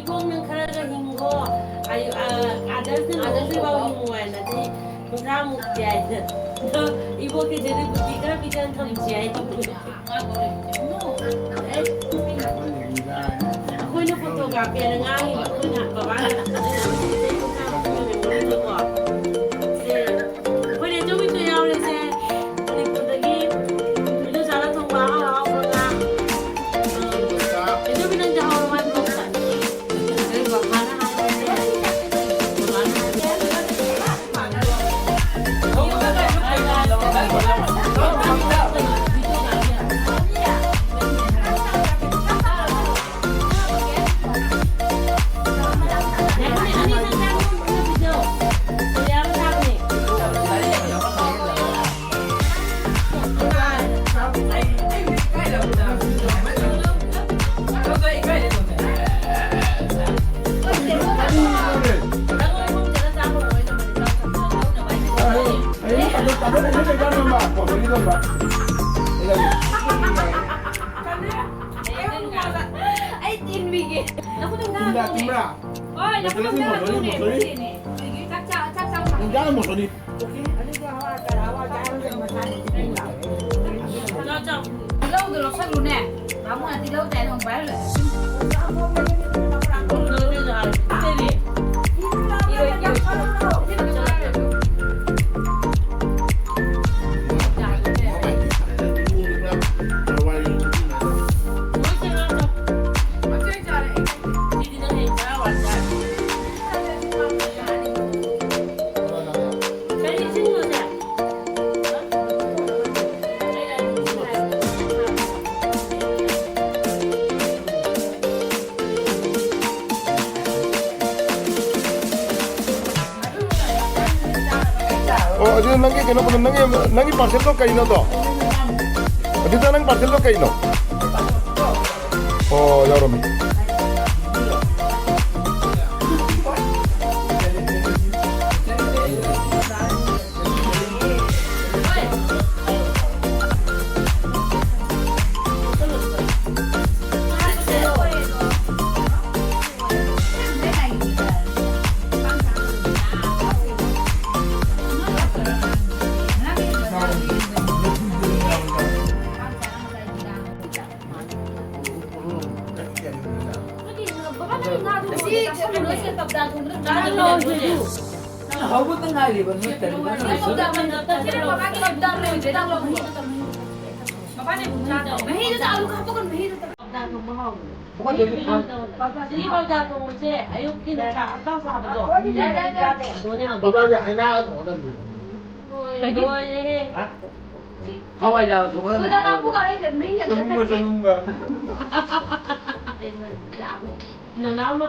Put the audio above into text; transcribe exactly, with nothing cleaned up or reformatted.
ꯏꯕꯣꯛ ꯅꯪ ꯈꯔꯒ ꯍꯤꯡꯉꯣ, ꯑꯌꯨ-, ꯑ, ꯑꯥꯗꯔꯁꯅ ꯂꯨꯍꯣꯡꯗ꯭ꯔꯤꯐꯥꯎ ꯍꯤꯡꯉꯣ ꯍꯥꯏꯅꯗꯤ ꯀꯨꯟꯊ꯭ꯔꯥꯃꯨꯛꯇꯤ ꯍꯥꯏꯅ꯫ ꯑꯗꯣ ꯏꯕꯣꯛꯀꯤ ꯖꯦꯂꯤꯕꯨꯇꯤ ꯈꯔ ꯄꯤꯖꯅ ꯊꯝꯁꯤ ꯍꯥꯏꯅ꯫ ꯑꯩꯈꯣꯏꯅ ꯐꯣꯇꯣꯒ꯭ꯔꯥꯐꯤ ꯍꯥꯏꯅ ꯉꯥꯡꯉꯤꯕ, ꯑꯩꯈꯣꯏꯅ ꯕꯕꯥꯅ ꯐꯖꯅ ꯃꯦꯃꯣꯔꯤꯗꯀꯣ꯫ ꯁꯦ, ꯑꯩꯈꯣꯏꯅ ꯑꯆꯧꯕꯤꯁꯨ ꯌꯥꯎꯔꯦꯁꯦ꯫ ꯃꯅꯤꯄꯨꯔꯗꯒꯤ ꯚꯤꯗꯤꯑꯣ ꯆꯥꯔ ꯊꯣꯡꯕ ꯑꯍꯥꯎ ꯑꯍꯥꯎꯕ ꯉꯥ꯫ ꯑ, ꯑꯆꯧꯕꯤ ꯅꯪ ꯆꯥꯍꯧꯔꯣ, ꯃꯥꯏ ꯕ꯭ꯂꯣꯛꯇ꯫ ꯑꯩ ꯇꯤꯟꯕꯤꯒꯦ꯫ ꯅꯈꯨꯠꯇꯣ ꯇꯨꯝꯕ꯭ꯔꯥ, ꯇꯨꯝꯕ꯭ꯔꯥ? ꯍꯣꯏ, ꯅꯈꯨꯠꯇꯣ ꯃꯣꯁꯣꯔꯤ, ꯃꯣꯁꯣꯔꯤ꯫ ꯆꯥꯛ ꯆꯥ-, ꯆꯥꯛ ꯆꯥꯕ ꯏꯟꯖꯥꯡ ꯃꯣꯁꯣꯔꯤ꯫ ꯇꯤꯜꯍꯧꯗꯣ ꯂꯧꯁꯜꯂꯨꯅꯦ꯫ ꯕꯥꯃꯣꯟꯅ ꯇꯤꯜꯍꯧ ꯆꯥꯏ ꯅꯣꯡ ꯄꯥꯏꯍꯜꯂꯣ꯫ ꯑꯣ, ꯑꯗꯨ ꯅꯪꯒꯤ ꯀꯩꯅꯣ, ꯅꯪꯒꯤ, ꯅꯪꯒꯤ ꯄꯥꯔꯁꯦꯜꯗꯣ ꯀꯩꯅꯣꯗꯣ? ꯑꯗꯨꯗ ꯅꯪ ꯄꯥꯔꯁꯦꯜꯗꯣ ꯀꯩꯅꯣ? ꯑꯣ, ꯌꯥꯎꯔꯝꯃꯤ꯫ ꯍꯧꯕꯇ ꯉꯥꯏꯔꯤꯕ ꯅꯣꯏ ꯀꯔꯤꯅꯣ? ꯃꯍꯤꯗꯨꯗ ꯑꯂꯨ ꯍꯥꯞꯄꯒ ꯃꯍꯤꯗꯨꯗ꯫ ꯄꯥꯎꯗꯥ ꯊꯣꯡꯕ ꯍꯥꯎꯕꯅꯦ꯫ ꯁꯤꯒꯤ ꯄꯥꯎꯗꯥ ꯊꯣꯡꯕꯁꯦ ꯑꯌꯨꯛꯀꯤ ꯅꯨꯡꯁꯥ ꯑꯞꯇꯥ ꯁꯥꯕꯗꯣ꯫ ꯕꯕꯥꯒꯤ ꯍꯩꯅꯥ ꯊꯣꯡꯒꯗꯕꯅꯤ꯫ ꯂꯣꯏꯔꯦ, ꯂꯣꯏꯔꯦꯍꯦ꯫ ꯍꯋꯥꯏꯖꯥꯔ ꯊꯣꯡꯒꯗꯕꯅꯤ꯫ ꯆꯨꯝꯕ, ꯆꯨꯝꯕ꯫ ꯅꯅꯥꯎꯅ